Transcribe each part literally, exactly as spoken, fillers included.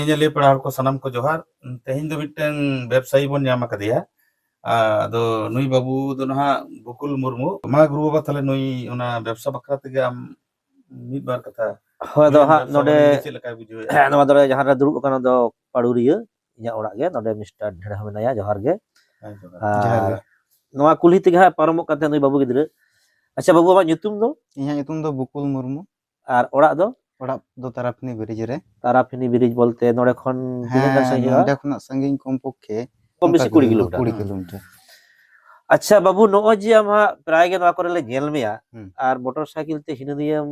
ᱧᱮᱧᱮᱞᱤᱭᱟᱹ ᱯᱮᱲᱟ ᱦᱚᱲ ᱠᱚ ᱥᱟᱱᱟᱢ ᱠᱚ ᱡᱚᱦᱟᱨ᱾ ᱛᱮᱦᱮᱧ ᱫᱚ ᱢᱤᱫᱴᱟᱝ ᱵᱮᱵᱽᱥᱟᱭᱤ ᱵᱚᱱ ᱧᱟᱢ ᱟᱠᱟᱫᱮᱭᱟ᱾ ᱟᱫᱚ ᱱᱩᱭ ᱵᱟᱹᱵᱩ ᱫᱚ ᱱᱟᱦᱟᱜ ᱵᱩᱠᱩᱞ ᱢᱩᱨᱢᱩ᱾ ᱢᱟ ᱜᱩᱨᱩ ᱵᱟᱵᱟ, ᱛᱟᱦᱞᱮ ᱱᱩᱭ ᱚᱱᱟ ᱵᱮᱵᱽᱥᱟ ᱵᱟᱠᱷᱨᱟ ᱛᱮᱜᱮ ᱟᱢ ᱢᱤᱫ ᱵᱟᱨ ᱠᱟᱛᱷᱟ᱾ ᱦᱳᱭ, ᱟᱫᱚ ᱱᱩᱭᱟᱜ ᱦᱟᱸᱜ ᱵᱮᱵᱽᱥᱟ ᱱᱚᱰᱮ ᱵᱟᱱᱤᱡᱽ ᱪᱮᱫ ᱞᱮᱠᱟᱭ ᱵᱩᱡᱷᱟᱹᱣᱮᱫᱼᱟ? ᱱᱚᱣᱟ ᱫᱚ ᱡᱟᱦᱟᱸ ᱨᱮ ᱫᱩᱲᱩᱵ ᱟᱠᱟᱱᱟ ᱫᱚ ᱯᱟᱹᱲᱩᱨᱤᱭᱟᱹ, ᱤᱧᱟᱹᱜ ᱚᱲᱟᱜ ᱜᱮ᱾ ᱱᱚᱰᱮ ᱢᱤᱥᱴᱟᱨ ᱰᱷᱮᱲᱦᱚ ᱢᱮᱱᱟᱭᱟ, ᱡᱚᱦᱟᱨ ᱜᱮ᱾ ᱦᱮᱸ, ᱡᱚᱦᱟᱨ᱾ ᱟᱨ ᱡᱚᱦᱟᱨ ᱜᱮ᱾ ᱱᱚᱣᱟ ᱠᱩᱞᱦᱤ ᱛᱮᱜᱮ ᱦᱟᱸᱜ ᱯᱟᱨᱚᱢᱚᱜ ᱠᱟᱱ ᱛᱟᱦᱮᱸ ᱱᱩᱭ ᱵᱟᱹᱵᱩ ᱜᱤᱫᱽᱨᱟᱹ᱾ ᱟᱪᱪᱷᱟ ᱵᱟᱹᱵᱩ, ᱟᱢᱟᱜ ᱧᱩᱛᱩᱢ ᱫᱚ? ᱤᱧᱟᱹᱜ ᱧᱩᱛᱩᱢ ᱫᱚ ᱵᱩᱠᱩᱞ ᱢᱩᱨᱢᱩ᱾ ᱟᱨ ᱚᱲᱟᱜ ᱫᱚ? ᱚᱲᱟᱜ ᱫᱚ ᱛᱟᱨᱟᱯᱷᱤᱱᱤ ᱵᱨᱤᱡᱽ ᱨᱮ᱾ ᱛᱟᱨᱟᱯᱷᱤᱱᱤ ᱵᱨᱤᱡᱽ ᱵᱚᱞᱛᱮ ᱱᱚᱰᱮ ᱠᱷᱚᱱ ᱛᱤᱱᱟᱹᱜ ᱜᱟᱱ ᱦᱮᱸ, ᱥᱟᱺᱜᱤᱧ ᱦᱩᱭᱩᱜᱼᱟ? ᱱᱚᱰᱮ ᱠᱷᱚᱱᱟᱜ ᱥᱟᱺᱜᱤᱧ ᱠᱚᱢ ᱯᱚᱠᱠᱷᱮ ᱠᱚᱢ ᱵᱮᱥᱤ ᱚᱱᱠᱟ ᱠᱩᱲᱤ ᱜᱮ ᱠᱤᱞᱳᱢᱤᱴᱟᱨ᱾ ᱠᱩᱲᱤ ᱦᱮᱸ᱾ ᱠᱤᱞᱳᱢᱤᱴᱟᱨ᱾ ᱟᱪᱪᱷᱟ ᱵᱟᱹᱵᱩ, ᱱᱚᱜᱼᱚᱭ ᱡᱮ ᱟᱢ ᱦᱟᱸᱜ ᱯᱨᱟᱭ ᱜᱮ ᱱᱚᱣᱟ ᱠᱚᱨᱮ ᱞᱮ ᱧᱮᱞ ᱢᱮᱭᱟ, ᱦᱩᱸ᱾ ᱟᱨ ᱢᱚᱴᱚᱨ ᱥᱟᱭᱠᱮᱞ ᱛᱮ ᱦᱤᱱᱟᱹ ᱱᱤᱭᱟᱹᱢ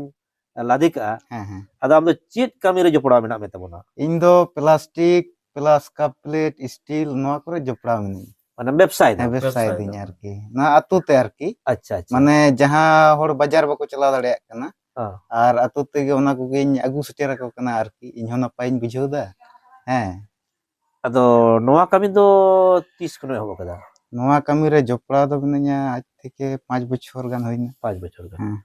ᱞᱟᱫᱮ ᱠᱟᱜᱼᱟ, ᱦᱮᱸ, ᱦᱮᱸ᱾ ᱟᱫᱚ ᱟᱢ ᱫᱚ ᱪᱮᱫ ᱠᱟᱹᱢᱤ ᱨᱮ ᱡᱚᱯᱲᱟᱣ ᱢᱮᱱᱟᱜ ᱢᱮ ᱛᱟᱵᱚᱱᱟ? ᱤᱧ ᱫᱚ ᱯᱞᱟᱥᱴᱤᱠ ᱯᱞᱟᱥ ᱠᱟᱯ ᱯᱞᱮᱴ, ᱥᱴᱤᱞ, ᱱᱚᱣᱟ ᱠᱚᱨᱮ ᱡᱚᱯᱲᱟᱣ ᱢᱤᱱᱟᱹᱧᱟ᱾ ᱢᱟᱱᱮ ᱵᱮᱵᱽᱥᱟᱭ ᱫᱟᱢ? ᱦᱮᱸ, ᱵᱮᱵᱽᱥᱟᱭ ᱵᱮᱵᱽᱥᱟᱭ ᱫᱟᱹᱧ ᱫᱟᱢ᱾ ᱟᱨᱠᱤ᱾ ᱱᱚᱣᱟ ᱟᱹᱛᱩ ᱛᱮ ᱟᱨᱠᱤ᱾ ᱟᱪᱪᱷᱟ, ᱟᱪᱪᱷᱟ᱾ ᱢᱟᱱᱮ ᱡᱟᱦᱟᱸ ᱦᱚᱲ ᱵᱟᱡᱟᱨ ᱵᱟᱠᱚ ᱪᱟᱞᱟᱣ ᱫᱟᱲᱮᱭᱟᱜ ᱠᱟᱱᱟ, ᱦᱮᱸ᱾ ᱟᱨ ᱟᱹᱛᱩ ᱛᱮᱜᱮ ᱚᱱᱟ ᱠᱚᱜᱮᱧ ᱟᱹᱜᱩ ᱥᱮᱴᱮᱨ ᱟᱠᱚ ᱠᱟᱱᱟ ᱟᱨᱠᱤ᱾ ᱤᱧ ᱦᱚᱸ ᱱᱟᱯᱟᱭᱤᱧ ᱵᱩᱡᱷᱟᱹᱣ ᱫᱟ᱾ ᱦᱮᱸ᱾ ᱟᱫᱚ ᱱᱚᱣᱟ ᱠᱟᱹᱢᱤ ᱫᱚ ᱛᱤᱥ ᱠᱷᱚᱱᱮᱢ ᱮᱦᱚᱵ ᱟᱠᱟᱫᱟ? ᱱᱚᱣᱟ ᱠᱟᱹᱢᱤ ᱨᱮ ᱡᱚᱯᱲᱟᱣ ᱫᱚ ᱢᱤᱱᱟᱹᱧᱟ ᱟᱡ ᱛᱷᱮᱠᱮ ᱯᱟᱸᱪ ᱵᱚᱪᱷᱚᱨ ᱜᱟᱱ ᱦᱩᱭᱱᱟ᱾ ᱯᱟᱸᱪ ᱵᱚᱪᱷᱚᱨ ᱜᱟᱱ᱾ ᱦᱮᱸ᱾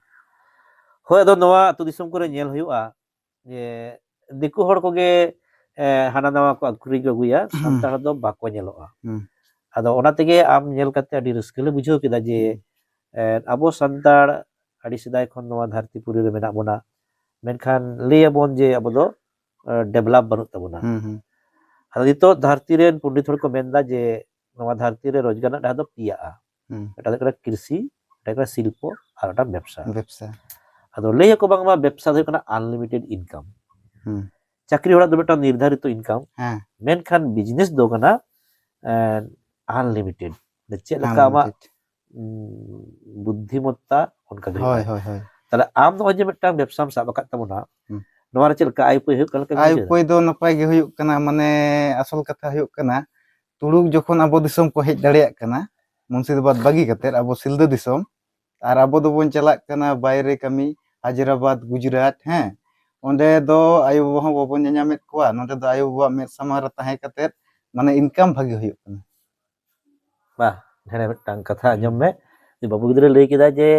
ᱦᱳᱭ, ᱟᱫᱚ ᱱᱚᱣᱟ ᱟᱹᱛᱩ ᱫᱤᱥᱚᱢ ᱠᱚᱨᱮ ᱧᱮᱞ ᱦᱩᱭᱩᱜᱼᱟ ᱡᱮ ᱫᱤᱠᱩ ᱦᱚᱲ ᱠᱚᱜᱮ, ᱮ, ᱦᱟᱱᱟ ᱱᱟᱣᱟ ᱠᱚ ᱟᱹᱠᱷᱨᱤᱧ ᱠᱚ ᱟᱹᱜᱩᱭᱟ, ᱦᱩᱸ᱾ ᱥᱟᱱᱛᱟᱲ ᱫᱚ ᱵᱟᱠᱚ ᱧᱮᱞᱚᱜᱼᱟ᱾ ᱦᱩᱸ᱾ ᱟᱫᱚ ᱚᱱᱟ ᱛᱮᱜᱮ ᱟᱢ ᱧᱮᱞ ᱠᱟᱛᱮ ᱟᱹᱰᱤ ᱨᱟᱹᱥᱠᱟᱹ ᱞᱮ ᱵᱩᱡᱷᱟᱹᱣ ᱠᱮᱫᱟ ᱡᱮ, ᱦᱩᱸ᱾ ᱮ, ᱟᱵᱚ ᱥᱟᱱᱛᱟᱲ ᱟᱹᱰᱤ ᱥᱮᱫᱟᱭ ᱠᱷᱚᱱ ᱱᱚᱣᱟ ᱫᱷᱟᱹᱨᱛᱤ ᱯᱩᱨᱤ ᱨᱮ ᱢᱮᱱᱟᱜ ᱵᱚᱱᱟ, ᱢᱮᱱᱠᱷᱟᱱ ᱞᱟᱹᱭ ᱟᱵᱚᱱ ᱡᱮ ᱟᱵᱚ ᱫᱚ, ᱮ, develop ᱵᱟᱹᱱᱩᱜ ᱛᱟᱵᱚᱱᱟ᱾ ᱦᱩᱸ, ᱦᱩᱸ᱾ ᱟᱫᱚ ᱱᱤᱛᱚᱜ ᱫᱷᱟᱹᱨᱛᱤ ᱨᱮᱱ ᱯᱚᱱᱰᱤᱛ ᱦᱚᱲ ᱠᱚ ᱢᱮᱱᱫᱟ ᱡᱮ ᱱᱚᱣᱟ ᱫᱷᱟᱹᱨᱛᱤ ᱨᱮ ᱨᱳᱡᱽᱜᱟᱨ ᱨᱮᱱᱟᱜ ᱰᱟᱦᱟᱨ ᱫᱚ ᱯᱮᱭᱟᱜᱼᱟ᱾ ᱦᱩᱸ᱾ ᱢᱤᱫᱴᱟᱝ ᱫᱚ ᱦᱩᱭᱩᱜ ᱠᱟᱱᱟ ᱠᱨᱤᱥᱤ, ᱢᱤᱫᱴᱟᱝ ᱦᱩᱭᱩᱜ ᱠᱟᱱᱟ ᱥᱤᱞᱯᱚ, ᱟᱨ ᱢᱤᱫᱴᱟᱝ ᱵᱮᱵᱽᱥᱟ᱾ ᱵᱮᱵᱽᱥᱟ᱾ ᱟᱫᱚ ᱞᱟᱹᱭ ᱟᱠᱚ ᱵᱟᱝᱢᱟ ᱵᱮᱵᱽᱥᱟ ᱫᱚ ᱦᱩᱭᱩᱜ ᱠᱟᱱᱟ unlimited income᱾ ᱦᱩᱸ᱾ ᱪᱟᱹᱠᱨᱤ ᱦᱚᱲᱟᱜ ᱫᱚ ᱢᱤᱫᱴᱟᱝ ᱱᱤᱨᱫᱷᱟᱨᱤᱛᱚ income᱾ ᱦᱮᱸ᱾ ᱢᱮᱱᱠᱷᱟᱱ business ᱫᱚ ᱠᱟᱱᱟ, ᱮᱸ, unlimited᱾ ᱪᱮᱫ ᱞᱮᱠᱟ ᱟᱢᱟᱜ, unlimited᱾ ᱩᱸ, ᱵᱩᱫᱽᱫᱷᱤᱢᱚᱛᱛᱟ ᱚᱱᱠᱟ ᱜᱮ ᱦᱳᱭ, ᱦᱩᱭᱩᱜᱼᱟ᱾ ᱦᱳᱭ, ᱦᱳᱭ᱾ ᱛᱟᱦᱞᱮ ᱟᱢ ᱱᱚᱜᱼᱚᱭ ᱡᱮ ᱢᱤᱫᱴᱟᱝ ᱵᱮᱵᱽᱥᱟᱢ ᱥᱟᱵ ᱟᱠᱟᱫ ᱛᱟᱵᱚᱱᱟ, ᱦᱩᱸ᱾ ᱱᱚᱣᱟ ᱨᱮ ᱪᱮᱫ ᱞᱮᱠᱟ ᱟᱭ ᱩᱯᱟᱹᱭ ᱦᱩᱭᱩᱜ ᱠᱟᱱ ᱞᱮᱠᱟ ᱟᱭ ᱵᱩᱡᱷᱟᱹᱣ ᱮᱫᱟ? ᱩᱯᱟᱹᱭ ᱫᱚ ᱱᱟᱯᱟᱭ ᱜᱮ ᱦᱩᱭᱩᱜ ᱠᱟᱱᱟ, ᱢᱟᱱᱮ ᱟᱥᱚᱞ ᱠᱟᱛᱷᱟ ᱦᱩᱭᱩᱜ ᱠᱟᱱᱟ, ᱛᱩᱲᱩᱠ ᱡᱚᱠᱷᱚᱱ ᱟᱵᱚ ᱫᱤᱥᱚᱢ ᱠᱚ ᱦᱮᱡ ᱫᱟᱲᱮᱭᱟᱜ ᱠᱟᱱᱟ, ᱢᱩᱨᱥᱤᱫᱟᱵᱟᱫᱽ ᱵᱟᱹᱜᱤ ᱠᱟᱛᱮᱫ ᱟᱵᱚ ᱥᱤᱞᱫᱟᱹ ᱫᱤᱥᱚᱢ, ᱟᱨ ᱟᱵᱚ ᱫᱚᱵᱚᱱ ᱪᱟᱞᱟᱜ ᱠᱟᱱᱟ ᱵᱟᱭᱨᱮ ᱠᱟᱹᱢᱤ, ᱦᱟᱭᱫᱨᱟᱵᱟᱫᱽ, ᱜᱩᱡᱽᱨᱟᱴ, ᱦᱮᱸ, ᱚᱸᱰᱮ ᱫᱚ ᱟᱭᱳ ᱵᱟᱵᱟ ᱦᱚᱸ ᱵᱟᱵᱚᱱ ᱧᱟᱧᱟᱢᱮᱫ ᱠᱚᱣᱟ᱾ ᱱᱚᱸᱰᱮ ᱫᱚ ᱟᱭᱳ ᱵᱟᱵᱟᱣᱟᱜ ᱢᱮᱫ ᱥᱟᱢᱟᱝ ᱨᱮ ᱛᱟᱦᱮᱸ ᱠᱟᱛᱮᱫ, ᱢᱟᱱᱮ, income ᱵᱷᱟᱜᱮ ᱦᱩᱭᱩᱜ ᱠᱟᱱᱟ᱾ ᱵᱟᱦ, ᱱᱚᱰᱮ ᱢᱤᱫᱴᱟᱝ ᱠᱟᱛᱷᱟ ᱟᱸᱡᱚᱢ ᱢᱮ᱾ ᱵᱟᱹᱵᱩ ᱜᱤᱫᱽᱨᱟᱹ ᱞᱟᱹᱭ ᱠᱮᱫᱟ ᱡᱮ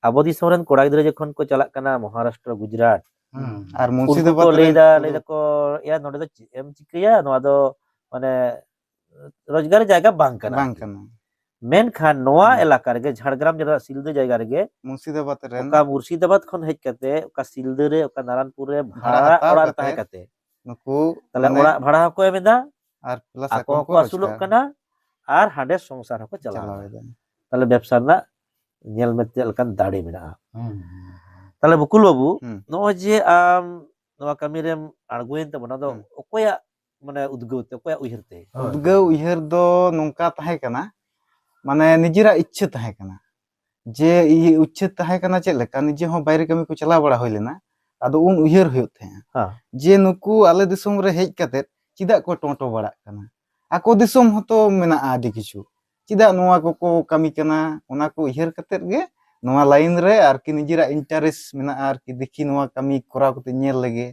ᱟᱵᱚ ᱫᱤᱥᱚᱢ ᱨᱮᱱ ᱠᱚᱲᱟ ᱜᱤᱫᱽᱨᱟᱹ ᱡᱚᱠᱷᱚᱱ ᱠᱚ ᱪᱟᱞᱟᱜ ᱠᱟᱱᱟ ᱢᱚᱦᱟᱨᱟᱥᱴᱨᱚ, ᱜᱩᱡᱽᱨᱟᱴ, ᱦᱩᱸ᱾ ᱟᱨ ᱩᱱᱠᱩ ᱢᱩᱨᱥᱤᱫᱟᱵᱟᱫᱽ ᱠᱚ ᱨᱮᱱ ᱞᱟᱹᱭᱫᱟ, ᱠᱚᱫᱚ ᱞᱟᱹᱭ ᱫᱟᱠᱚ, "ᱭᱟ, ᱱᱚᱰᱮ ᱫᱚ ᱪᱮᱫ ᱮᱢ ᱪᱤᱠᱟᱹᱭᱟ? ᱱᱚᱣᱟ ᱫᱚ, ᱢᱟᱱᱮ, ᱨᱳᱡᱽᱜᱟᱨ ᱡᱟᱭᱜᱟ ᱵᱟᱝ ᱠᱟᱱᱟ ᱵᱟᱝ ᱟᱨᱠᱤ᱾ ᱠᱟᱱᱟ᱾ ᱢᱮᱱᱠᱷᱟᱱ ᱱᱚᱣᱟ ᱦᱩᱸ᱾ ᱮᱞᱟᱠᱟ ᱨᱮᱜᱮ, ᱡᱷᱟᱲᱜᱨᱟᱢ ᱡᱮᱞᱟ ᱥᱤᱞᱫᱟᱹ ᱡᱟᱭᱜᱟ ᱨᱮᱜᱮ, ᱢᱩᱨᱥᱤᱫᱟᱵᱟᱫᱽ ᱨᱮᱱ ᱚᱠᱟ ᱢᱩᱨᱥᱤᱫᱟᱵᱟᱫᱽ ᱠᱷᱚᱱ ᱦᱮᱡ ᱠᱟᱛᱮ, ᱚᱠᱟ ᱥᱤᱞᱫᱟᱹ ᱨᱮ, ᱚᱠᱟ ᱱᱟᱨᱟᱱᱯᱩᱨ ᱨᱮ ᱵᱷᱟᱲᱟ ᱵᱷᱟᱲᱟ ᱦᱟᱛᱟᱣ ᱚᱲᱟᱜ ᱨᱮ ᱠᱟᱛᱮ ᱛᱟᱦᱮᱸ ᱠᱟᱛᱮ, ᱱᱩᱠᱩ ᱛᱟᱦᱞᱮ ᱢᱟᱱᱮ ᱚᱲᱟᱜ ᱵᱷᱟᱲᱟ ᱦᱚᱸᱠᱚ ᱮᱢ ᱮᱫᱟ, ᱟᱨ plus ᱟᱠᱚ ᱟᱠᱚ ᱦᱚᱸᱠᱚ ᱦᱚᱸᱠᱚ ᱟᱹᱥᱩᱞᱚᱜ ᱨᱳᱡᱽᱜᱟᱨ ᱠᱟᱱᱟ, ᱟᱨ ᱦᱟᱸᱰᱮ ᱥᱚᱝᱥᱟᱨ ᱦᱚᱸᱠᱚ ᱪᱟᱞᱟᱣ ᱪᱟᱞᱟᱣ ᱮᱫᱟ᱾ ᱮᱫᱟ᱾ ᱛᱟᱦᱞᱮ ᱵᱮᱵᱽᱥᱟ ᱨᱮᱱᱟᱜ ᱧᱮᱞ ᱢᱮ ᱪᱮᱫ ᱞᱮᱠᱟᱱ ᱫᱟᱲᱮ ᱢᱮᱱᱟᱜᱼᱟ᱾ ᱦᱩᱸ, ᱦᱩᱸ, ᱦᱩᱸ᱾ ᱛᱟᱦᱞᱮ ᱵᱩᱠᱩᱞ ᱵᱟᱹᱵᱩ, ᱦᱩᱸ᱾ ᱱᱚᱜᱼᱚᱭ ᱡᱮ ᱟᱢ ᱱᱚᱣᱟ ᱠᱟᱹᱢᱤ ᱨᱮᱢ ᱟᱬᱜᱚᱭᱮᱱ ᱛᱟᱵᱚᱱᱟ, ᱟᱫᱚ ᱦᱩᱸ᱾ ᱚᱠᱚᱭᱟᱜ, ᱢᱟᱱᱮ, ᱩᱫᱽᱜᱟᱹᱣ ᱛᱮ, ᱚᱠᱚᱭᱟᱜ ᱩᱭᱦᱟᱹᱨ ᱛᱮ? ᱦᱳᱭ᱾ ᱩᱫᱽᱜᱟᱹᱣ ᱩᱭᱦᱟᱹᱨ ᱫᱚ ᱱᱚᱝᱠᱟ ᱛᱟᱦᱮᱸ ᱠᱟᱱᱟ, ᱢᱟᱱᱮ, ᱱᱤᱡᱮᱨᱟᱜ ᱤᱪᱪᱷᱟᱹ ᱛᱟᱦᱮᱸ ᱠᱟᱱᱟ᱾ ᱡᱮ ᱤᱭᱟᱹ ᱩᱪᱪᱷᱟᱹ ᱛᱟᱦᱮᱸ ᱠᱟᱱᱟ ᱪᱮᱫ ᱞᱮᱠᱟ, ᱱᱤᱡᱮ ᱦᱚᱸ ᱵᱟᱭᱨᱮ ᱠᱟᱹᱢᱤ ᱠᱚ ᱪᱟᱞᱟᱣ ᱵᱟᱲᱟ ᱦᱩᱭ ᱞᱮᱱᱟ, ᱟᱫᱚ ᱩᱱ ᱩᱭᱦᱟᱹᱨ ᱦᱩᱭᱩᱜ ᱛᱟᱦᱮᱸᱜᱼᱟ ᱦᱮᱸ᱾ ᱡᱮ ᱱᱩᱠᱩ ᱟᱞᱮ ᱫᱤᱥᱚᱢ ᱨᱮ ᱦᱮᱡ ᱠᱟᱛᱮᱫ ᱪᱮᱫᱟᱜ ᱠᱚ ᱴᱚᱸᱴᱚ ᱵᱟᱲᱟᱜ ᱠᱟᱱᱟ? ᱟᱠᱚ ᱫᱤᱥᱚᱢ ᱦᱚᱸᱛᱚ ᱢᱮᱱᱟᱜᱼᱟ ᱟᱹᱰᱤ ᱠᱤᱪᱷᱩ, ᱪᱮᱫᱟᱜ ᱱᱚᱣᱟ ᱠᱚᱠᱚ ᱠᱟᱹᱢᱤ ᱠᱟᱱᱟ? ᱚᱱᱟ ᱠᱚ ᱩᱭᱦᱟᱹᱨ ᱠᱟᱛᱮᱫ ᱜᱮ ᱱᱚᱣᱟ line ᱨᱮ ᱟᱨᱠᱤ ᱱᱤᱡᱮᱨᱟᱜ interest ᱢᱮᱱᱟᱜᱼᱟ ᱟᱨᱠᱤ, ᱫᱮᱠᱷᱤ ᱱᱚᱣᱟ ᱠᱟᱹᱢᱤ ᱠᱚᱨᱟᱣ ᱠᱟᱛᱮ ᱧᱮᱞ ᱞᱮᱜᱮ᱾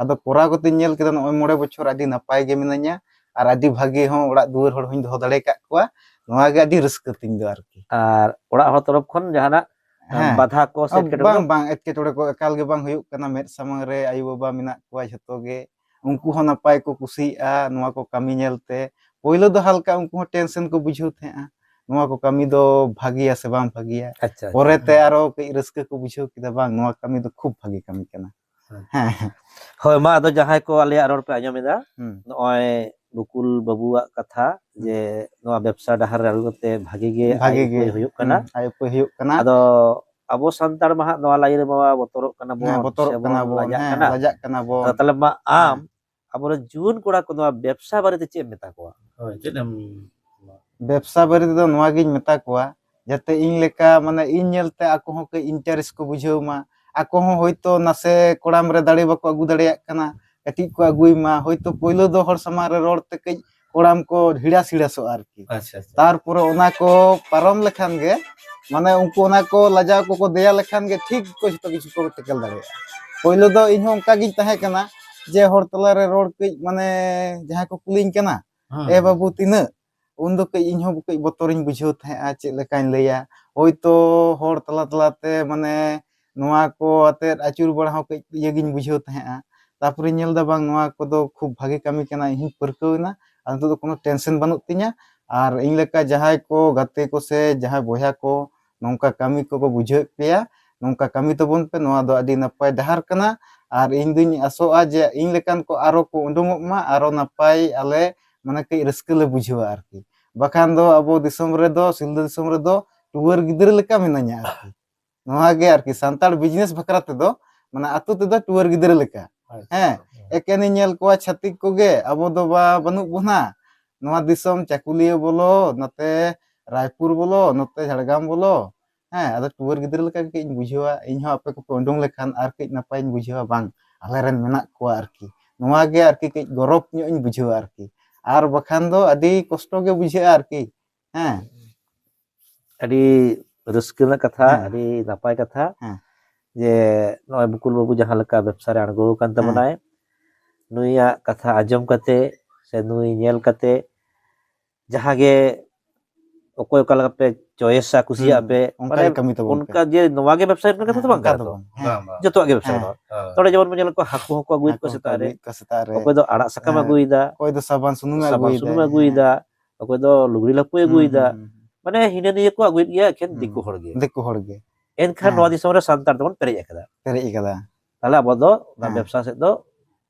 ᱟᱫᱚ ᱠᱚᱨᱟᱣ ᱠᱟᱛᱮ ᱧᱮᱞ ᱠᱮᱫᱟ, ᱱᱚᱜᱼᱚᱭ ᱢᱚᱬᱮ ᱵᱚᱪᱷᱚᱨ ᱟᱹᱰᱤ ᱱᱟᱯᱟᱭ ᱜᱮ ᱢᱤᱱᱟᱹᱧᱟ, ᱟᱨ ᱟᱹᱰᱤ ᱵᱷᱟᱜᱮ ᱦᱚᱸ ᱚᱲᱟᱜ ᱫᱩᱣᱟᱹᱨ ᱦᱚᱲ ᱦᱚᱸᱧ ᱫᱚᱦᱚ ᱫᱟᱲᱮ ᱟᱠᱟᱫ ᱠᱚᱣᱟ᱾ ᱱᱚᱣᱟ ᱜᱮ ᱟᱹᱰᱤ ᱨᱟᱹᱥᱠᱟᱹ ᱛᱤᱧ ᱫᱚ ᱟᱨᱠᱤ᱾ ᱟᱨ ᱚᱲᱟᱜ ᱦᱚᱲ ᱛᱚᱨᱚᱯ ᱠᱷᱚᱱ ᱡᱟᱦᱟᱱᱟᱜ, ᱦᱮᱸ᱾ ᱵᱟᱫᱷᱟ ᱠᱚ ᱥᱮ ᱚ, ᱮᱴᱠᱮᱴᱚᱬᱮ ᱵᱟᱝ, ᱫᱚ? ᱵᱟᱝ, ᱮᱴᱠᱮᱴᱚᱬᱮ ᱠᱚ ᱮᱠᱟᱞ ᱜᱮ ᱵᱟᱝ ᱦᱩᱭᱩᱜ ᱠᱟᱱᱟ᱾ ᱢᱮᱫ ᱥᱟᱢᱟᱝ ᱨᱮ ᱟᱭᱳ ᱵᱟᱵᱟ ᱢᱮᱱᱟᱜ ᱠᱚᱣᱟ ᱡᱷᱚᱛᱚ ᱜᱮ, ᱩᱱᱠᱩ ᱦᱚᱸ ᱱᱟᱯᱟᱭ ᱠᱚ ᱠᱩᱥᱤᱭᱟᱜᱼᱟ ᱱᱚᱣᱟ ᱠᱚ ᱠᱟᱹᱢᱤ ᱧᱮᱞ ᱛᱮ᱾ ᱯᱳᱭᱞᱳ ᱫᱚ ᱦᱟᱞᱠᱟ ᱩᱱᱠᱩ ᱦᱚᱸ tension ᱠᱚ ᱵᱩᱡᱷᱟᱹᱣ ᱛᱟᱦᱮᱸᱜᱼᱟ, ᱱᱚᱣᱟ ᱠᱚ ᱠᱟᱹᱢᱤ ᱫᱚ ᱵᱷᱟᱜᱮᱭᱟ ᱥᱮ ᱵᱟᱝ ᱵᱷᱟᱜᱮᱭᱟ᱾ ᱟᱪᱪᱷᱟ, ᱟᱪᱪᱷᱟ᱾ ᱯᱚᱨᱮᱛᱮ ᱟᱨᱚ ᱠᱟᱹᱡ ᱨᱟᱹᱥᱠᱟᱹ ᱠᱚ ᱵᱩᱡᱷᱟᱹᱣ ᱠᱮᱫᱟ, ᱵᱟᱝ, ᱱᱚᱣᱟ ᱠᱟᱹᱢᱤ ᱫᱚ ᱠᱷᱩᱵ ᱵᱷᱟᱜᱮ ᱠᱟᱹᱢᱤ ᱠᱟᱱᱟ᱾ ᱦᱮᱸ᱾ ᱦᱮᱸ, ᱦᱮᱸ᱾ ᱦᱳᱭ, ᱢᱟ, ᱟᱫᱚ ᱡᱟᱦᱟᱸᱭ ᱠᱚ ᱟᱞᱮᱭᱟᱜ ᱨᱚᱲ ᱯᱮ ᱟᱸᱡᱚᱢ ᱮᱫᱟ, ᱦᱩᱸ᱾ ᱱᱚᱜᱼᱚᱭ ᱵᱩᱠᱩᱞ ᱵᱟᱹᱵᱩᱣᱟᱜ ᱠᱟᱛᱷᱟ ᱦᱩᱸ᱾ ᱡᱮ ᱱᱚᱣᱟ ᱵᱮᱵᱽᱥᱟ ᱰᱟᱦᱟᱨ ᱨᱮ ᱟᱬᱜᱚ ᱠᱟᱛᱮ ᱵᱷᱟᱜᱮ ᱜᱮ ᱟᱭ ᱵᱷᱟᱜᱮ ᱜᱮ, ᱩᱯᱟᱹᱭ ᱦᱩᱭᱩᱜ ᱠᱟᱱᱟ᱾ ᱦᱩᱸ, ᱟᱭ ᱩᱯᱟᱹᱭ ᱦᱩᱭᱩᱜ ᱠᱟᱱᱟ᱾ ᱟᱫᱚ ᱟᱵᱚ ᱥᱟᱱᱛᱟᱲ ᱢᱟ ᱦᱟᱸᱜ ᱱᱚᱣᱟ line ᱨᱮᱢᱟ ᱵᱚᱛᱚᱨᱚᱜ ᱠᱟᱱᱟ ᱦᱮᱸ, ᱵᱚᱱ, ᱵᱚᱛᱚᱨᱚᱜ ᱥᱮᱵᱚᱱ ᱠᱟᱱᱟ ᱵᱚᱱ, ᱞᱟᱡᱟᱜ ᱦᱮᱸ, ᱠᱟᱱᱟ᱾ ᱞᱟᱡᱟᱜ ᱠᱟᱱᱟ ᱵᱚᱱ᱾ ᱟᱫᱚ ᱛᱟᱦᱞᱮ ᱢᱟ ᱟᱢ ᱦᱮᱸ᱾ ᱟᱵᱚᱨᱮᱱ ᱡᱩᱣᱟᱹᱱ ᱠᱚᱲᱟ ᱠᱚ ᱱᱚᱣᱟ ᱵᱮᱵᱽᱥᱟ ᱵᱟᱨᱮᱛᱮ ᱪᱮᱫ ᱮᱢ ᱢᱮᱛᱟ ᱠᱚᱣᱟ? ᱦᱳᱭ, ᱪᱮᱫ ᱮᱢ ᱵᱮᱵᱽᱥᱟ ᱵᱟᱨᱮ ᱛᱮᱫᱚ ᱱᱚᱣᱟ ᱜᱤᱧ ᱢᱮᱛᱟ ᱠᱚᱣᱟ, ᱡᱟᱛᱮ ᱤᱧ ᱞᱮᱠᱟ, ᱢᱟᱱᱮ, ᱤᱧ ᱧᱮᱞᱛᱮ ᱟᱠᱚ ᱦᱚᱸ ᱠᱟᱹᱡ interest ᱠᱚ ᱵᱩᱡᱷᱟᱹᱣ ᱢᱟ᱾ ᱟᱠᱚ ᱦᱚᱸ ᱦᱚᱭᱛᱳ ᱱᱟᱥᱮ ᱠᱚᱲᱟᱢ ᱨᱮ ᱫᱟᱲᱮ ᱵᱟᱠᱚ ᱟᱹᱜᱩ ᱫᱟᱲᱮᱭᱟᱜ ᱠᱟᱱᱟ, ᱠᱟᱹᱴᱤᱡ ᱠᱚ ᱟᱹᱜᱩᱭ ᱢᱟ᱾ ᱦᱚᱭᱛᱳ ᱯᱳᱭᱞᱳ ᱫᱚ ᱦᱚᱲ ᱥᱟᱢᱟᱝ ᱨᱮ ᱨᱚᱲ ᱛᱮ ᱠᱟᱹᱡ ᱠᱚᱲᱟᱢ ᱠᱚ ᱦᱤᱲᱟᱥ ᱦᱤᱲᱟᱥᱚᱜᱼᱟ ᱟᱨᱠᱤ᱾ ᱟᱪᱪᱷᱟ, ᱟᱪᱪᱷᱟ᱾ ᱛᱟᱨᱯᱚᱨᱮ ᱚᱱᱟ ᱠᱚ ᱯᱟᱨᱚᱢ ᱞᱮᱠᱷᱟᱱ ᱜᱮ, ᱢᱟᱱᱮ, ᱩᱱᱠᱩ ᱚᱱᱟ ᱠᱚ ᱞᱟᱡᱟᱣ ᱠᱚᱠᱚ ᱫᱮᱭᱟ ᱞᱮᱠᱷᱟᱱ ᱜᱮ ᱴᱷᱤᱠ ᱠᱚ ᱡᱷᱚᱛᱚ ᱠᱤᱪᱷᱩ ᱠᱚ ᱴᱮᱠᱮᱞ ᱫᱟᱲᱮᱭᱟᱜᱼᱟ᱾ ᱯᱳᱭᱞᱳ ᱫᱚ ᱤᱧ ᱦᱚᱸ ᱚᱱᱠᱟ ᱜᱤᱧ ᱛᱟᱦᱮᱸ ᱠᱟᱱᱟ ᱡᱮ ᱦᱚᱲ ᱛᱟᱞᱟᱨᱮ ᱨᱚᱲ ᱠᱟᱹᱡ, ᱢᱟᱱᱮ, ᱡᱟᱦᱟᱸᱭ ᱠᱚ ᱠᱩᱞᱤᱧ ᱠᱟᱱᱟ, ᱦᱮᱸ, "ᱮ ᱦᱮᱸ᱾ ᱵᱟᱹᱵᱩ ᱛᱤᱱᱟᱹᱜ?" ᱩᱱᱫᱚ ᱠᱟᱹᱡ ᱤᱧ ᱦᱚᱸ ᱠᱟᱹᱡ ᱵᱚᱛᱚᱨᱤᱧ ᱵᱩᱡᱷᱟᱹᱣ ᱛᱟᱦᱮᱸᱜᱼᱟ, ᱪᱮᱫ ᱞᱮᱠᱟᱧ ᱞᱟᱹᱭᱟ᱾ ᱦᱳᱭᱛᱳ ᱦᱚᱲ ᱛᱟᱞᱟ ᱛᱟᱞᱟᱛᱮ, ᱢᱟᱱᱮ, ᱱᱚᱣᱟ ᱠᱚ ᱟᱛᱮᱫ ᱟᱹᱪᱩᱨ ᱵᱟᱲᱟ ᱦᱚᱸ ᱠᱟᱹᱡ ᱤᱭᱟᱹ ᱜᱤᱧ ᱵᱩᱡᱷᱟᱹᱣ ᱛᱟᱦᱮᱸᱜᱼᱟ᱾ ᱛᱟᱨᱯᱚᱨᱮᱧ ᱧᱮᱞ ᱮᱫᱟ, ᱵᱟᱝ, ᱱᱚᱣᱟ ᱠᱚᱫᱚ ᱠᱷᱩᱵ ᱵᱷᱟᱜᱮ ᱠᱟᱹᱢᱤ ᱠᱟᱱᱟ, ᱤᱧ ᱦᱚᱸᱧ ᱯᱟᱹᱨᱠᱟᱹᱣ ᱮᱱᱟ᱾ ᱟᱨ ᱱᱤᱛᱚᱜ ᱫᱚ ᱠᱳᱱᱳ ᱴᱮᱱᱥᱮᱱ ᱵᱟᱹᱱᱩᱜ ᱛᱤᱧᱟ᱾ ᱟᱨ ᱤᱧ ᱞᱮᱠᱟ ᱡᱟᱦᱟᱸᱭ ᱠᱚ ᱜᱟᱛᱮ ᱠᱚ ᱥᱮ ᱡᱟᱦᱟᱸᱭ ᱵᱚᱭᱦᱟ ᱠᱚ ᱱᱚᱝᱠᱟ ᱠᱟᱹᱢᱤ ᱠᱚᱠᱚ ᱵᱩᱡᱷᱟᱹᱣᱮᱫ ᱯᱮᱭᱟ, ᱱᱚᱝᱠᱟ ᱠᱟᱹᱢᱤ ᱛᱟᱵᱚᱱ ᱯᱮ, ᱱᱚᱣᱟ ᱫᱚ ᱟᱹᱰᱤ ᱱᱟᱯᱟᱭ ᱰᱟᱦᱟᱨ ᱠᱟᱱᱟ᱾ ᱟᱨ ᱤᱧ ᱫᱩᱧ ᱟᱥᱚᱜᱼᱟ ᱡᱮ ᱤᱧ ᱞᱮᱠᱟᱱ ᱠᱚ ᱟᱨᱚ ᱠᱚ ᱩᱰᱩᱝᱚᱜ ᱢᱟ, ᱟᱨᱚ ᱱᱟᱯᱟᱭ ᱟᱞᱮ ᱢᱟᱱᱮ ᱠᱟᱹᱡ ᱨᱟᱹᱥᱠᱟᱹ ᱞᱮ ᱵᱩᱡᱷᱟᱹᱣᱟ ᱟᱨᱠᱤ᱾ ᱵᱟᱠᱷᱟᱱ ᱫᱚ ᱟᱵᱚ ᱫᱤᱥᱚᱢ ᱨᱮᱫᱚ, ᱥᱤᱞᱫᱟᱹ ᱫᱤᱥᱚᱢ ᱨᱮᱫᱚ ᱴᱩᱣᱟᱹᱨ ᱜᱤᱫᱽᱨᱟᱹ ᱞᱮᱠᱟ ᱢᱮᱱᱟᱧᱟ ᱟᱨᱠᱤ᱾ ᱱᱚᱣᱟ ᱜᱮ ᱟᱨᱠᱤ ᱥᱟᱱᱛᱟᱲ ᱵᱤᱡᱽᱱᱮᱥ ᱵᱟᱠᱷᱨᱟ ᱛᱮᱫᱚ, ᱢᱟᱱᱮ ᱟᱛᱳ ᱛᱮᱫᱚ ᱴᱩᱣᱟᱹᱨ ᱜᱤᱫᱽᱨᱟᱹ ᱞᱮᱠᱟ᱾ ᱟᱪᱪᱷᱟ᱾ ᱦᱮᱸ, ᱮᱠᱮᱱᱤᱧ ᱧᱮᱞ ᱠᱚᱣᱟ ᱪᱷᱟᱹᱛᱤᱠ ᱠᱚᱜᱮ, ᱟᱵᱚ ᱫᱚ ᱵᱟ ᱵᱟᱹᱱᱩᱜ ᱵᱚᱱᱟ᱾ ᱱᱚᱣᱟ ᱫᱤᱥᱚᱢ ᱪᱟᱹᱠᱩᱞᱤᱭᱟᱹ ᱵᱚᱞᱚ, ᱱᱚᱛᱮ ᱨᱟᱭᱯᱩᱨ ᱵᱚᱞᱚ, ᱱᱚᱛᱮ ᱡᱷᱟᱲᱜᱨᱟᱢ ᱵᱚᱞᱚ, ᱦᱮᱸ, ᱟᱫᱚ ᱴᱩᱣᱟᱹᱨ ᱜᱤᱫᱽᱨᱟᱹ ᱞᱮᱠᱟ ᱜᱮ ᱠᱟᱹᱡ ᱤᱧ ᱵᱩᱡᱷᱟᱹᱣᱟ᱾ ᱤᱧ ᱦᱚᱸ ᱟᱯᱮ ᱠᱚᱯᱮ ᱩᱰᱩᱝ ᱞᱮᱠᱷᱟᱱ ᱟᱨ ᱠᱟᱹᱡ ᱱᱟᱯᱟᱭᱤᱧ ᱵᱩᱡᱷᱟᱹᱣᱟ, ᱵᱟᱝ, ᱟᱞᱮ ᱨᱮᱱ ᱢᱮᱱᱟᱜ ᱠᱚᱣᱟ ᱟᱨᱠᱤ᱾ ᱱᱚᱣᱟ ᱜᱮ ᱟᱨᱠᱤ ᱠᱟᱹᱡ ᱜᱚᱨᱚᱵᱽ ᱧᱚᱜ ᱤᱧ ᱵᱩᱡᱷᱟᱹᱣᱟ ᱟᱨᱠᱤ᱾ ᱟᱨ ᱵᱟᱠᱷᱟᱱ ᱫᱚ ᱟᱹᱰᱤ ᱠᱚᱥᱴᱚ ᱜᱮ ᱵᱩᱡᱷᱟᱹᱜᱼᱟ ᱟᱨᱠᱤ᱾ ᱦᱮᱸ᱾ ᱟᱹᱰᱤ ᱨᱟᱹᱥᱠᱟᱹ ᱨᱮᱱᱟᱜ ᱠᱟᱛᱷᱟ, ᱦᱮᱸ᱾ ᱟᱹᱰᱤ ᱱᱟᱯᱟᱭ ᱠᱟᱛᱷᱟ᱾ ᱦᱮᱸ᱾ ᱡᱮ ᱱᱚᱜᱼᱚᱭ ᱵᱩᱠᱩᱞ ᱵᱟᱹᱵᱩ ᱡᱟᱦᱟᱸ ᱞᱮᱠᱟ ᱵᱮᱵᱽᱥᱟ ᱨᱮ ᱟᱬᱜᱚ ᱟᱠᱟᱱ ᱦᱮᱸ᱾ ᱛᱟᱵᱚᱱᱟᱭ, ᱱᱩᱭᱟᱜ ᱠᱟᱛᱷᱟ ᱟᱸᱡᱚᱢ ᱠᱟᱛᱮ ᱥᱮ ᱱᱩᱭ ᱧᱮᱞ ᱠᱟᱛᱮ ᱡᱟᱦᱟᱸ ᱜᱮ ᱚᱠᱚᱭ ᱚᱠᱟ ᱞᱮᱠᱟ ᱯᱮ ᱪᱚᱭᱮᱥᱟ, ᱠᱩᱥᱤᱭᱟᱜᱼᱟ ᱦᱩᱸ, ᱯᱮ, ᱚᱱᱠᱟ ᱢᱟᱱᱮ ᱜᱮ ᱠᱟᱹᱢᱤ ᱛᱟᱵᱚᱱ ᱯᱮ᱾ ᱚᱱᱠᱟ ᱡᱮ ᱱᱚᱣᱟ ᱜᱮ ᱵᱮᱵᱽᱥᱟ ᱨᱮᱱᱟᱜ ᱠᱟᱛᱷᱟ ᱦᱮᱸ, ᱫᱚ ᱵᱟᱝ ᱚᱱᱠᱟ ᱠᱟᱱᱟ ᱫᱚ ᱛᱚ᱾ ᱵᱟᱝ, ᱦᱮᱸ᱾ ᱵᱟᱝ, ᱵᱟᱝ᱾ ᱡᱚᱛᱚᱣᱟᱜ ᱜᱮ ᱵᱮᱵᱽᱥᱟ ᱦᱮᱸ᱾ ᱢᱮᱱᱟᱜᱼᱟ᱾ ᱦᱮᱸ᱾ ᱱᱚᱰᱮ ᱡᱮᱢᱚᱱ ᱵᱚᱱ ᱧᱮᱞ ᱠᱚᱣᱟ, ᱦᱟᱹᱠᱩ ᱦᱚᱸᱠᱚ ᱟᱹᱜᱩᱭᱮᱫ ᱦᱟᱹᱠᱩ ᱠᱚᱣᱟ ᱦᱚᱸᱠᱚ ᱥᱮᱛᱟᱜ ᱨᱮ, ᱟᱹᱜᱩᱭᱮᱫ ᱠᱚᱣᱟ ᱥᱮᱛᱟᱜ ᱨᱮ᱾ ᱚᱠᱚᱭ ᱫᱚ ᱟᱲᱟᱜ ᱥᱟᱠᱟᱢ ᱦᱮᱸ᱾ ᱟᱹᱜᱩᱭᱮᱫᱟ, ᱚᱠᱚᱭ ᱫᱚ ᱥᱟᱵᱟᱱ ᱥᱩᱱᱩᱢᱮ ᱥᱟᱵᱟᱱ ᱟᱹᱜᱩᱭᱮᱫᱟ, ᱥᱩᱱᱩᱢᱮ ᱦᱮᱸ᱾ ᱟᱹᱜᱩᱭᱮᱫᱟ, ᱚᱠᱚᱭ ᱫᱚ ᱞᱩᱜᱽᱲᱤ ᱞᱟᱯᱚᱭ ᱦᱩᱸ, ᱟᱹᱜᱩᱭᱮᱫᱟ᱾ ᱦᱩᱸ, ᱦᱩᱸ, ᱦᱩᱸ᱾ ᱢᱟᱱᱮ ᱦᱤᱱᱟᱹ ᱱᱤᱭᱟᱹ ᱠᱚ ᱟᱹᱜᱩᱭᱮᱫ ᱜᱮᱭᱟ ᱮᱠᱷᱮᱱ ᱦᱩᱸ᱾ ᱫᱤᱠᱩ ᱦᱚᱲ ᱜᱮ᱾ ᱫᱤᱠᱩ ᱦᱚᱲ ᱜᱮ᱾ ᱮᱱᱠᱷᱟᱱ ᱦᱮᱸ᱾ ᱱᱚᱣᱟ ᱫᱤᱥᱚᱢ ᱨᱮ ᱥᱟᱱᱛᱟᱲ ᱛᱮᱵᱚᱱ ᱯᱮᱨᱮᱡ ᱟᱠᱟᱫᱟ᱾ ᱯᱮᱨᱮᱡ ᱟᱠᱟᱫᱟ᱾ ᱛᱟᱦᱞᱮ ᱟᱵᱚ ᱫᱚ ᱚᱱᱟ ᱦᱮᱸ᱾ ᱵᱮᱵᱽᱥᱟ ᱥᱮᱫ ᱫᱚ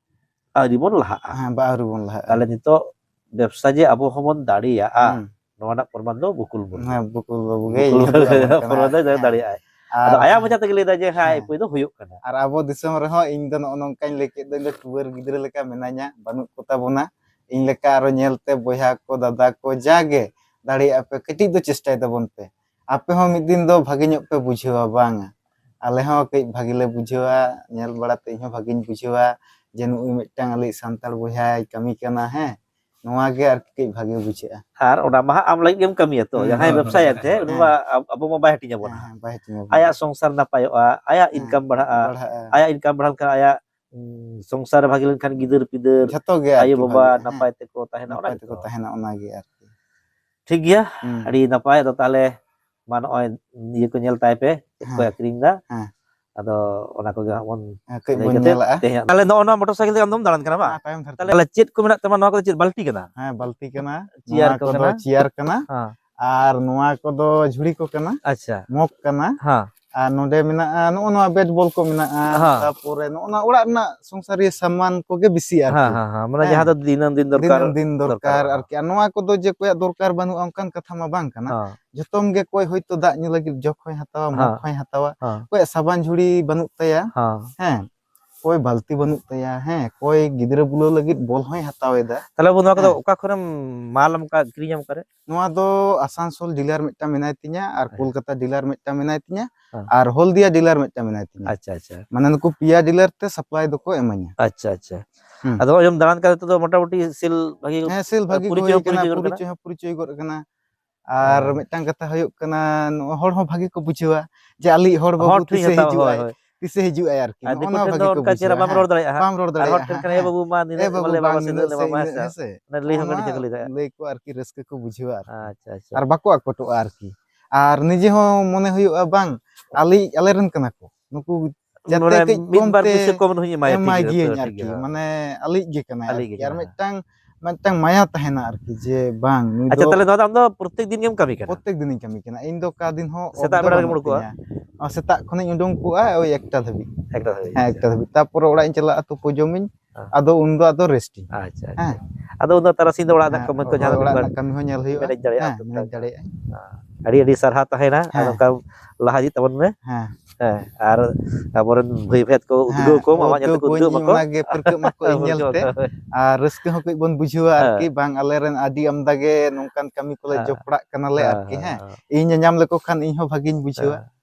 ᱟᱹᱣᱨᱤ ᱵᱚᱱ ᱞᱟᱦᱟᱜᱼᱟ᱾ ᱦᱮᱸ, ᱵᱟ, ᱟᱹᱣᱨᱤ ᱵᱚᱱ ᱞᱟᱦᱟᱜᱼᱟ᱾ ᱛᱟᱦᱞᱮ ᱱᱤᱛᱚᱜ ᱵᱮᱵᱽᱥᱟ ᱡᱮ ᱟᱵᱚ ᱦᱚᱸᱵᱚᱱ ᱫᱟᱲᱮᱭᱟᱜᱼᱟ, ᱦᱩᱸ᱾ ᱱᱚᱣᱟ ᱨᱮᱱᱟᱜ ᱯᱨᱚᱢᱟᱱ ᱫᱚ ᱵᱩᱠᱩᱞ ᱢᱩᱨᱢᱩ᱾ ᱦᱮᱸ, ᱵᱩᱠᱩᱞ ᱵᱟᱹᱵᱩ ᱜᱮ ᱵᱩᱠᱩᱞ ᱤᱧ ᱫᱚ ᱢᱩᱨᱢᱩ ᱟᱵᱚᱱ ᱠᱟᱱᱟ᱾ ᱯᱨᱚᱢᱟᱱ ᱫᱚᱭ ᱦᱮᱸ᱾ ᱫᱟᱲᱮᱭᱟᱜᱼᱟᱭ᱾ ᱟᱨ ᱟᱫᱚ ᱟᱭᱟᱜ ᱢᱚᱪᱟ ᱛᱮᱜᱮ ᱞᱟᱹᱭ ᱫᱟᱭ ᱡᱮ, "ᱦᱮᱸ, ᱦᱮᱸ᱾ ᱩᱯᱟᱹᱭ ᱫᱚ ᱦᱩᱭᱩᱜ ᱠᱟᱱᱟ᱾" ᱟᱨ ᱟᱵᱚ ᱫᱤᱥᱚᱢ ᱨᱮᱦᱚᱸ ᱤᱧ ᱫᱚ ᱱᱚᱜᱼᱚ ᱱᱚᱝᱠᱟᱧ ᱞᱟᱹᱭ ᱠᱮᱫ ᱫᱚ, ᱤᱧ ᱫᱚ ᱴᱩᱣᱟᱹᱨ ᱜᱤᱫᱽᱨᱟᱹ ᱞᱮᱠᱟ ᱢᱮᱱᱟᱧᱟ, ᱵᱟᱹᱱᱩᱜ ᱠᱚ ᱛᱟᱵᱚᱱᱟ᱾ ᱤᱧ ᱞᱮᱠᱟ ᱟᱨᱚ ᱧᱮᱞᱛᱮ ᱵᱚᱭᱦᱟ ᱠᱚ, ᱫᱟᱫᱟ ᱠᱚ, ᱡᱟᱜᱮ ᱫᱟᱲᱮᱭᱟᱜᱼᱟ ᱯᱮ, ᱠᱟᱹᱴᱤᱡ ᱫᱚ ᱪᱮᱥᱴᱟᱭ ᱛᱟᱵᱚᱱ ᱯᱮ᱾ ᱟᱯᱮ ᱦᱚᱸ ᱢᱤᱫ ᱫᱤᱱ ᱫᱚ ᱵᱷᱟᱜᱮ ᱧᱚᱜ ᱯᱮ ᱵᱩᱡᱷᱟᱹᱣᱟ, ᱵᱟᱝᱟ, ᱟᱞᱮ ᱦᱚᱸ ᱠᱟᱹᱡ ᱵᱷᱟᱜᱮ ᱞᱮ ᱵᱩᱡᱷᱟᱹᱣᱟ, ᱧᱮᱞ ᱵᱟᱲᱟᱛᱮ ᱤᱧ ᱦᱚᱸ ᱵᱷᱟᱜᱮᱧ ᱵᱩᱡᱷᱟᱹᱣᱟ ᱡᱮ ᱱᱩᱜᱼᱩᱭ ᱢᱤᱫᱴᱟᱝ ᱟᱞᱮᱭᱤᱡ ᱥᱟᱱᱛᱟᱲ ᱵᱚᱭᱦᱟᱭ ᱠᱟᱹᱢᱤ ᱠᱟᱱᱟ, ᱦᱮᱸ, ᱱᱚᱣᱟ ᱜᱮ ᱟᱨᱠᱤ ᱠᱟᱹᱡ ᱵᱷᱟᱜᱮ ᱵᱩᱡᱷᱟᱹᱜᱼᱟ᱾ ᱟᱨ ᱚᱱᱟ ᱢᱟ ᱦᱟᱸᱜ ᱟᱢ ᱞᱟᱹᱜᱤᱫ ᱜᱮᱢ ᱠᱟᱹᱢᱤᱭᱟ ᱛᱚ, ᱦᱮᱸ, ᱡᱟᱦᱟᱸᱭ ᱦᱮᱸ, ᱵᱮᱵᱽᱥᱟᱭᱟ ᱦᱮᱸ, ᱮᱱᱛᱮ, ᱩᱱᱤ ᱦᱮᱸ᱾ ᱢᱟ ᱟᱵ-, ᱟᱵᱚ ᱢᱟ ᱵᱟᱭ ᱦᱟᱹᱴᱤᱧ ᱟᱵᱚᱱᱟ᱾ ᱦᱮᱸ, ᱦᱮᱸ, ᱵᱟᱭ ᱦᱟᱹᱴᱤᱧ ᱟᱵᱚᱱᱟ᱾ ᱟᱭᱟᱜ ᱥᱚᱝᱥᱟᱨ ᱱᱟᱯᱟᱭᱚᱜᱼᱟ, ᱟᱭᱟᱜ ᱦᱮᱸ, ᱤᱱᱠᱟᱢ ᱵᱟᱲᱦᱟᱜᱼᱟ, ᱵᱟᱲᱦᱟᱜᱼᱟ᱾ ᱟᱭᱟᱜ ᱤᱱᱠᱟᱢ ᱵᱟᱲᱦᱟᱣ ᱞᱮᱱᱠᱷᱟᱱ ᱟᱭᱟᱜ, ᱩᱸ, ᱥᱚᱝᱥᱟᱨ ᱨᱮ ᱵᱷᱟᱜᱮ ᱞᱮᱱᱠᱷᱟᱱ ᱜᱤᱫᱟᱹᱨ ᱯᱤᱫᱟᱹᱨ, ᱡᱷᱚᱛᱚ ᱜᱮ ᱟᱭᱳ ᱟᱨᱠᱤ ᱵᱟᱵᱟ ᱵᱷᱟᱜᱮ, ᱦᱮᱸ, ᱱᱟᱯᱟᱭ ᱛᱮᱠᱚ ᱛᱟᱦᱮᱱᱟ, ᱚᱱᱟ ᱱᱟᱯᱟᱭ ᱜᱮᱛᱚ᱾ ᱛᱮᱠᱚ ᱛᱟᱦᱮᱱᱟ, ᱚᱱᱟ ᱜᱮ ᱟᱨᱠᱤ᱾ ᱴᱷᱤᱠ ᱜᱮᱭᱟ, ᱦᱩᱸ᱾ ᱟᱹᱰᱤ ᱱᱟᱯᱟᱭ᱾ ᱟᱫᱚ ᱛᱟᱦᱞᱮ ᱢᱟ ᱱᱚᱜᱼᱚᱭ ᱤᱭᱟᱹ ᱠᱚ ᱧᱮᱞ ᱛᱟᱭ ᱯᱮ, ᱪᱮᱫ ᱠᱚᱭ ᱦᱮᱸ᱾ ᱟᱹᱠᱷᱨᱤᱧ ᱫᱟ᱾ ᱦᱮᱸ᱾ ᱟᱫᱚ ᱚᱱᱟ ᱠᱚᱜᱮ ᱦᱟᱸᱜ ᱵᱚᱱ ᱦᱮᱸ, ᱠᱟᱹᱡ ᱞᱟᱹᱭ ᱵᱚᱱ ᱠᱟᱛᱮ ᱧᱮᱞᱟᱜᱼᱟ᱾ ᱛᱮᱦᱮᱧ ᱦᱟᱸᱜ ᱛᱟᱦᱞᱮ ᱱᱚᱜᱼᱚ ᱱᱚᱣᱟ ᱢᱚᱴᱚᱨ ᱥᱟᱭᱠᱮᱞ ᱛᱮᱜᱮ ᱟᱢ ᱫᱚᱢ ᱫᱟᱬᱟᱱ ᱠᱟᱱᱟ ᱵᱟᱝ? ᱦᱮᱸ, ᱛᱟᱭᱚᱢ ᱫᱷᱟᱨᱮ ᱛᱟᱦᱞᱮ ᱪᱮᱫ ᱠᱚ ᱢᱮᱱᱟᱜ ᱛᱟᱢᱟ? ᱱᱚᱣᱟ ᱠᱚᱫᱚ ᱪᱮᱫ ᱵᱟᱹᱞᱴᱤ ᱠᱟᱱᱟ? ᱦᱮᱸ, ᱵᱟᱹᱞᱴᱤ ᱠᱟᱱᱟ᱾ ᱪᱮᱭᱟᱨ ᱱᱚᱣᱟ ᱠᱚ ᱠᱚᱫᱚ ᱠᱟᱱᱟ? ᱪᱮᱭᱟᱨ ᱠᱟᱱᱟ᱾ ᱦᱮᱸ᱾ ᱟᱨ ᱱᱚᱣᱟ ᱠᱚᱫᱚ ᱡᱷᱩᱲᱤ ᱠᱚ ᱠᱟᱱᱟ᱾ ᱟᱪᱪᱷᱟ᱾ ᱢᱚᱜᱽ ᱠᱟᱱᱟ᱾ ᱦᱮᱸ᱾ ᱟᱨ ᱱᱚᱰᱮ ᱢᱮᱱᱟᱜᱼᱟ ᱱᱚᱜᱼᱚ ᱱᱚᱣᱟ ᱵᱮᱴ ᱵᱚᱞ ᱠᱚ ᱢᱮᱱᱟᱜᱼᱟ᱾ ᱦᱮᱸ᱾ ᱛᱟᱯᱚᱨᱮ ᱱᱚᱜᱼᱚ ᱱᱚᱣᱟ ᱚᱲᱟᱜ ᱨᱮᱱᱟᱜ ᱥᱚᱝᱥᱟᱨᱤᱭᱟᱹ ᱥᱟᱢᱟᱱ ᱠᱚᱜᱮ ᱵᱮᱥᱤ ᱟᱨᱠᱤ᱾ ᱦᱮᱸ, ᱦᱮᱸ, ᱦᱮᱸ᱾ ᱢᱟᱱᱮ ᱦᱮᱸ᱾ ᱡᱟᱦᱟᱸ ᱫᱚ ᱫᱤᱱᱟᱹᱢ ᱫᱤᱱ ᱫᱚᱨᱠᱟᱨ, ᱫᱤᱱᱟᱹᱢ ᱫᱤᱱ ᱫᱚᱨᱠᱟᱨ ᱫᱚᱨᱠᱟᱨᱚᱜᱼᱟ᱾ ᱟᱨᱠᱤ᱾ ᱟᱨ ᱱᱚᱣᱟ ᱠᱚᱫᱚ ᱡᱮ ᱚᱠᱚᱭᱟᱜ ᱫᱚᱨᱠᱟᱨ ᱵᱟᱹᱱᱩᱜᱼᱟ ᱚᱱᱠᱟᱱ ᱠᱟᱛᱷᱟ ᱢᱟ ᱵᱟᱝ ᱠᱟᱱᱟ᱾ ᱦᱮᱸ᱾ ᱡᱚᱛᱚᱢ ᱜᱮ ᱚᱠᱚᱭ ᱦᱚᱭᱛᱳ ᱫᱟᱜ ᱧᱩ ᱞᱟᱹᱜᱤᱫ ᱡᱚᱜᱽ ᱦᱚᱸᱭ ᱦᱟᱛᱟᱣᱟ, ᱢᱚᱜᱽ ᱦᱮᱸ᱾ ᱦᱚᱸᱭ ᱦᱟᱛᱟᱣᱟ, ᱦᱮᱸ᱾ ᱚᱠᱚᱭᱟᱜ ᱥᱟᱵᱟᱱ ᱡᱷᱩᱲᱤ ᱵᱟᱹᱱᱩᱜ ᱛᱟᱭᱟ, ᱦᱮᱸ᱾ ᱦᱮᱸ, ᱚᱠᱚᱭ ᱵᱟᱹᱞᱛᱤ ᱵᱟᱹᱱᱩᱜ ᱛᱟᱭᱟ, ᱦᱮᱸ, ᱚᱠᱚᱭ ᱜᱤᱫᱽᱨᱟᱹ ᱵᱩᱞᱟᱹᱣ ᱞᱟᱹᱜᱤᱫ ᱵᱚᱞ ᱦᱚᱸᱭ ᱦᱟᱛᱟᱣ ᱮᱫᱟ᱾ ᱛᱟᱦᱞᱮ ᱵᱟᱹᱵᱩ, ᱱᱚᱣᱟ ᱠᱚᱫᱚ ᱦᱮᱸ᱾ ᱚᱠᱟ ᱠᱷᱚᱱᱮᱢ ᱢᱟᱞ ᱮᱢ ᱠᱟ-, ᱠᱤᱨᱤᱧᱟᱢ ᱚᱠᱟᱨᱮ? ᱱᱚᱣᱟ ᱫᱚ ᱟᱥᱟᱱᱥᱳᱞ ᱰᱤᱞᱟᱨ ᱢᱤᱫᱴᱟᱝ ᱢᱮᱱᱟᱭ ᱛᱤᱧᱟ ᱟᱨ ᱦᱮᱸ᱾ ᱠᱳᱞᱠᱟᱛᱟ ᱰᱤᱞᱟᱨ ᱢᱤᱫᱴᱟᱝ ᱢᱮᱱᱟᱭ ᱛᱤᱧᱟ ᱦᱮᱸ᱾ ᱟᱨ ᱦᱚᱞᱫᱤᱭᱟ ᱰᱤᱞᱟᱨ ᱢᱤᱫᱴᱟᱝ ᱢᱮᱱᱟᱭ ᱛᱤᱧᱟ᱾ ᱟᱪᱪᱷᱟ, ᱟᱪᱪᱷᱟ᱾ ᱢᱟᱱᱮ ᱱᱩᱠᱩ ᱯᱮᱭᱟ ᱰᱤᱞᱟᱨ ᱛᱮ ᱥᱟᱯᱞᱟᱭ ᱫᱚᱠᱚ ᱮᱢᱟᱹᱧᱟ᱾ ᱟᱪᱪᱷᱟ, ᱟᱪᱪᱷᱟ᱾ ᱦᱩᱸ᱾ ᱟᱫᱚ ᱱᱚᱜᱼᱚᱭ ᱡᱮᱢ ᱫᱟᱬᱟᱱ ᱠᱟᱱᱟ, ᱱᱤᱛᱚᱜ ᱫᱚ ᱢᱚᱴᱟᱢᱩᱴᱤ ᱥᱮᱞ ᱵᱷᱟᱜᱤ ᱦᱮᱸ, ᱥᱮᱞ ᱵᱷᱟᱜᱤ ᱠᱚ ᱯᱚᱨᱤᱪᱚᱭ ᱦᱩᱭ ᱦᱚᱸ ᱠᱟᱱᱟ, ᱯᱚᱨᱤᱪᱚᱭ ᱜᱚᱫ ᱯᱚᱨᱤᱪᱚᱭ ᱦᱚᱸ ᱯᱚᱨᱤᱪᱚᱭ ᱜᱚᱫ ᱠᱟᱱᱟ᱾ ᱟᱨ ᱦᱮᱸ᱾ ᱢᱤᱫᱴᱟᱝ ᱠᱟᱛᱷᱟ ᱦᱩᱭᱩᱜ ᱠᱟᱱᱟ, ᱱᱚᱣᱟ ᱦᱚᱲ ᱦᱚᱸ ᱵᱷᱟᱜᱤ ᱠᱚ ᱵᱩᱡᱷᱟᱹᱣᱟ ᱡᱮ ᱟᱞᱮᱭᱤᱡ ᱦᱚᱲ ᱵᱟᱹᱵᱩ ᱦᱚᱲ ᱴᱷᱤᱠ ᱛᱤᱥᱮ ᱦᱟᱛᱟᱣᱟ, ᱦᱤᱡᱩᱜ ᱦᱳᱭ, ᱟᱭ, ᱦᱳᱭ᱾ ᱛᱤᱥᱮ ᱦᱤᱡᱩᱜ ᱟᱭ ᱟᱨᱠᱤ, ᱟᱨ ᱱᱚᱜᱼᱚ ᱫᱤᱠᱩ ᱱᱚᱣᱟ ᱴᱷᱮᱱ ᱫᱚ ᱵᱷᱟᱜᱤ ᱠᱚ ᱚᱱᱠᱟ ᱪᱮᱦᱨᱟ ᱵᱩᱡᱷᱟᱹᱣᱟ᱾ ᱵᱟᱢ ᱦᱮᱸ, ᱨᱚᱲ ᱫᱟᱲᱮᱭᱟᱜᱼᱟ, ᱦᱟᱸᱜ᱾ ᱵᱟᱢ ᱨᱚᱲ ᱟᱨ ᱦᱚᱲ ᱫᱟᱲᱮᱭᱟᱜᱼᱟ, ᱴᱷᱮᱱ ᱠᱷᱟᱱ, "ᱮ ᱦᱮᱸ᱾ ᱵᱟᱹᱵᱩ, ᱢᱟ ᱮ ᱱᱤᱱᱟᱹᱜ ᱵᱟᱹᱵᱩ, ᱢᱟᱞᱮ ᱵᱟᱝ ᱮᱢᱟᱢᱟ ᱥᱮ ᱱᱤᱱᱟᱹᱜ ᱱᱤᱱᱟᱹᱜ ᱥᱮ ᱥᱮ ᱮᱢᱟ ᱢᱟ ᱤᱱᱟᱹᱜ ᱦᱮᱸ ᱦᱮᱸ ᱥᱮ?" ᱥᱮ᱾ ᱚᱱᱟ ᱞᱟᱹᱭ ᱦᱚᱸ ᱱᱚᱜᱼᱚ ᱠᱟᱹᱴᱤᱡ ᱱᱚᱣᱟ ᱴᱷᱤᱠ ᱞᱟᱹᱭ ᱫᱟᱲᱮᱭᱟᱜᱼᱟ᱾ ᱞᱟᱹᱭ ᱠᱚ ᱟᱨᱠᱤ ᱨᱟᱹᱥᱠᱟᱹ ᱠᱚ ᱵᱩᱡᱷᱟᱹᱣᱟ ᱟᱨᱠᱤ᱾ ᱟᱪᱪᱷᱟ, ᱟᱪᱪᱷᱟ᱾ ᱟᱨ ᱵᱟᱠᱚ ᱟᱠᱚᱴᱚᱜᱼᱟ ᱟᱨᱠᱤ᱾ ᱟᱨ ᱱᱤᱡᱮ ᱦᱚᱸ ᱢᱚᱱᱮ ᱦᱩᱭᱩᱜᱼᱟ, ᱵᱟᱝ, ᱟᱞᱮᱭᱤᱡ, ᱟᱞᱮᱨᱮᱱ ᱠᱟᱱᱟ ᱠᱚ ᱱᱩᱠᱩ, ᱡᱟᱛᱮ ᱢᱟᱱᱮ ᱠᱟᱹᱡ ᱢᱤᱫ ᱵᱟᱨ ᱠᱚᱢᱛᱮ ᱯᱩᱭᱥᱟᱹ ᱠᱚᱢ ᱨᱮᱦᱚᱸᱧ ᱮᱢᱟᱭᱟ, ᱴᱷᱤᱠ ᱮᱢᱟᱭ ᱜᱮᱭᱟ, ᱜᱤᱭᱟᱹᱧ ᱴᱷᱤᱠ ᱟᱨᱠᱤ, ᱜᱮᱭᱟ᱾ ᱢᱟᱱᱮ ᱟᱞᱮᱭᱤᱡ ᱜᱮ ᱠᱟᱱᱟᱭ ᱟᱞᱮᱭᱤᱡ ᱜᱮ ᱟᱨᱠᱤ᱾ ᱟᱨ ᱠᱟᱱᱟᱭ᱾ ᱢᱤᱫᱴᱟᱝ, ᱢᱤᱫᱴᱟᱝ ᱢᱟᱭᱟ ᱛᱟᱦᱮᱱᱟ ᱟᱨᱠᱤ, ᱡᱮ ᱵᱟᱝ, ᱱᱩᱭ ᱟᱪᱪᱷᱟ, ᱫᱚ ᱛᱟᱦᱞᱮ ᱱᱚᱣᱟ ᱫᱚ ᱟᱢ ᱫᱚ ᱯᱨᱚᱛᱮᱠ ᱫᱤᱱ ᱜᱮᱢ ᱠᱟᱹᱢᱤ ᱠᱟᱱᱟ? ᱯᱨᱚᱛᱮᱠ ᱫᱤᱱᱤᱧ ᱠᱟᱹᱢᱤ ᱠᱟᱱᱟ᱾ ᱤᱧ ᱫᱚ ᱚᱠᱟ ᱫᱤᱱ ᱦᱚᱸ off ᱥᱮᱛᱟᱜ ᱫᱚ ᱵᱮᱲᱟ ᱨᱮᱜᱮᱢ ᱵᱟᱹᱱᱩᱜ ᱩᱰᱩᱠᱚᱜᱼᱟ? ᱛᱤᱧᱟ᱾ ᱟᱨ ᱥᱮᱛᱟᱜ ᱠᱷᱚᱱᱤᱧ ᱩᱰᱩᱝ ᱠᱚᱜᱼᱟ ᱳᱭ ᱮᱠᱴᱟ ᱫᱷᱟᱹᱵᱤᱡ᱾ ᱮᱠᱴᱟ ᱫᱷᱟᱹᱵᱤᱡ, ᱦᱮᱸ, ᱟᱪᱪᱷᱟ᱾ ᱮᱠᱴᱟ ᱫᱷᱟᱹᱵᱤᱡ᱾ ᱛᱟᱨᱯᱚᱨᱮ ᱚᱲᱟᱜ ᱤᱧ ᱪᱟᱞᱟᱜᱼᱟ, ᱛᱩᱯᱩ ᱡᱚᱢᱤᱧ, ᱦᱮᱸ᱾ ᱟᱫᱚ ᱩᱱᱫᱚ ᱟᱫᱚ ᱨᱮᱥᱴᱤᱧ᱾ ᱟᱪᱪᱷᱟ, ᱟᱪᱪᱷᱟ᱾ ᱦᱮᱸ᱾ ᱟᱫᱚ ᱩᱱᱫᱚ ᱛᱟᱨᱟᱥᱤᱧ ᱫᱚ ᱚᱲᱟᱜ ᱨᱮᱱᱟᱜ ᱦᱮᱸ, ᱠᱟᱹᱢᱤ ᱠᱚ ᱦᱳᱭ, ᱡᱟᱦᱟᱸ ᱚᱲᱟᱜ ᱛᱤᱱᱟᱹᱜ ᱨᱮᱱᱟᱜ ᱠᱟᱹᱢᱤ ᱦᱚᱸ ᱧᱮᱞ ᱦᱩᱭᱩᱜᱼᱟ᱾ ᱢᱮᱱᱮᱡ ᱫᱟᱲᱮᱭᱟᱜᱼᱟ ᱦᱮᱸ, ᱴᱩᱠ ᱢᱮᱱᱮᱡ ᱴᱟᱠ᱾ ᱫᱟᱲᱮᱭᱟᱜᱼᱟ᱾ ᱟᱹᱰᱤ ᱟᱹᱰᱤ ᱥᱟᱨᱦᱟᱣ ᱛᱟᱦᱮᱱᱟ᱾ ᱟᱨ ᱦᱮᱸ᱾ ᱱᱚᱝᱠᱟ ᱞᱟᱦᱟ ᱤᱫᱤᱜ ᱛᱟᱵᱚᱱ ᱢᱮ᱾ ᱦᱮᱸ᱾ ᱦᱮᱸ, ᱟᱨ ᱟᱵᱚᱨᱮᱱ ᱵᱷᱟᱹᱭ ᱵᱷᱟᱹᱭᱟᱹᱛ ᱠᱚ ᱦᱮᱸ, ᱩᱫᱽᱜᱟᱹᱣ ᱠᱚᱢ, ᱟᱢᱟᱜ ᱩᱫᱽᱜᱟᱹᱣ ᱧᱮᱞᱛᱮ ᱠᱚ ᱠᱚᱣᱟᱧ ᱩᱫᱽᱜᱟᱹᱜ ᱤᱧ, ᱢᱟᱠᱚ᱾ ᱚᱱᱟᱜᱮ ᱯᱟᱹᱨᱠᱟᱹᱜ ᱢᱟᱠᱚ ᱤᱧ ᱯᱟᱹᱨᱠᱟᱹᱜ ᱧᱮᱞᱛᱮ᱾ ᱢᱟᱠᱚ, ᱦᱳᱭ᱾ ᱟᱨ ᱨᱟᱹᱥᱠᱟᱹ ᱦᱚᱸ ᱠᱟᱹᱡ ᱵᱚᱱ ᱵᱩᱡᱷᱟᱹᱣᱟ ᱦᱮᱸ᱾ ᱟᱨᱠᱤ, ᱵᱟᱝ, ᱟᱞᱮᱨᱮᱱ ᱟᱹᱰᱤ ᱟᱢᱫᱟ ᱜᱮ ᱱᱚᱝᱠᱟᱱ ᱠᱟᱹᱢᱤ ᱠᱚᱞᱮ ᱦᱮᱸ᱾ ᱡᱚᱯᱲᱟᱜ ᱠᱟᱱᱟᱞᱮ ᱦᱮᱸ, ᱟᱨᱠᱤ, ᱦᱮᱸ, ᱦᱮᱸ᱾ ᱦᱮᱸ᱾ ᱤᱧ ᱧᱟᱧᱟᱢ ᱞᱮᱠᱚ ᱠᱷᱟᱱ ᱤᱧ ᱦᱚᱸ ᱵᱷᱟᱜᱤᱧ ᱵᱩᱡᱷᱟᱹᱣᱟ᱾ ᱦᱮᱸ᱾